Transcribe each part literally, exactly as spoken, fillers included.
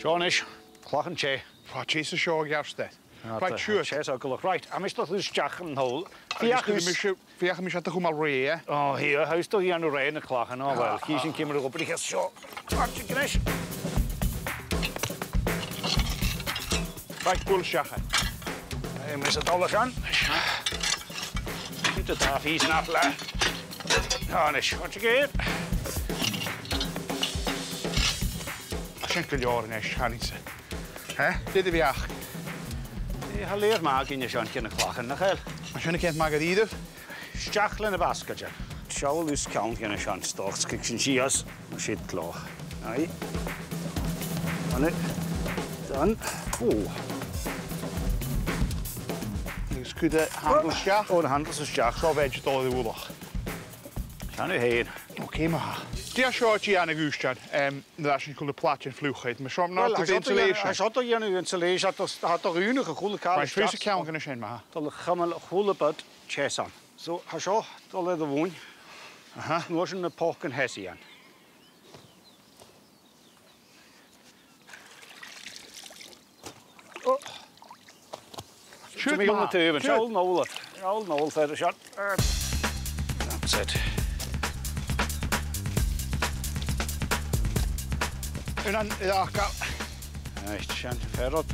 Seo a-nis, clachan teth. Bha, teth an seo a-rithist. Ah, right, siuthad. Teth, so go luath. Right, tha mise a' dol a chur a-steach an t-àm. Agus feuch, feuch mise a' chumail rèidh, eh? O, tha, tha, tha mise a' dèanamh rèidh nan clachan, o uill, chì sinn ciamar a dh'obraich seo. Right, a-nis. Right, buail a-steach e. Tha mise a' dol a sin. Tha e a' fàs nas fheàrr. A-nis, once again. Tha sin gu leòr a-nis, chanainn-sa. Eh? Dè do bheachd? Eh, tha e a' leum math a-nis, sin a' chiad clach, nach eil? Tha sin a' coimhead math gu dearbh. A-steach leis na basgaid. Seall thusa ceann a-nis, 's dòcha gun tig sin sìos. Siud clò. Aye. Done. Done. O. Agus cuir an handle a-steach. O, an handle a-steach. So bheir thu dol air a' mhullach. Sin e fhèin. Ok, ma-thà. Dè tha seo a' dèanamh, a Ghùisdean, em, nuair a tha sinn a' cur na plaidean fliuch air? Ma seo, well, tha seo a' dèanamh insulation. Tha seo a' dèanamh insulation, tha, tha, tha e a' dèanamh a h-uile càil. Right, a-steach. Faodaidh sinn ceann a-nis sin, ma-thà. Dol a chumail a h-uile bit teth ann. So, tha seo a' dol air a mhuin. Aha. An uair sin na pocannan theas ann. Oh. Siuthad, ma-thà. Siuthad. Seall an ola. Seall an ola, feuch seo. That's it. An, an, an, right, sin, fair enough.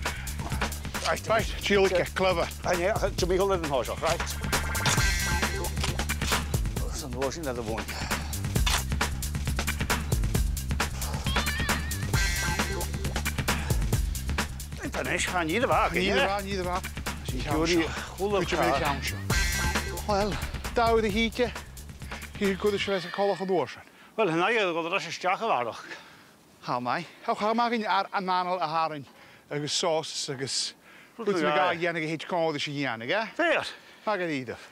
Right, right, tìoraidh, clever. An e, tha mi a' dol air an toiseach, right. San uair sin air a mhuin. Tha e a-nis, tha e nì a mhath, nì a mhath, nì a mhath. Sin ceann seo. Cuiridh mi ceann seo. Well, dà uair a thìde, chì thu cò ris a bhios e coltach an uair sin. Well, chan eil e gu leòr a-steach a bharrachd. Tha mi. Tha, tha mi againn air an anail a tharraing agus sauces agus rud a ghabh a dhèanamh a thèid còmhla ris a dhèanamh, eh? Fair. Math dha-rìribh.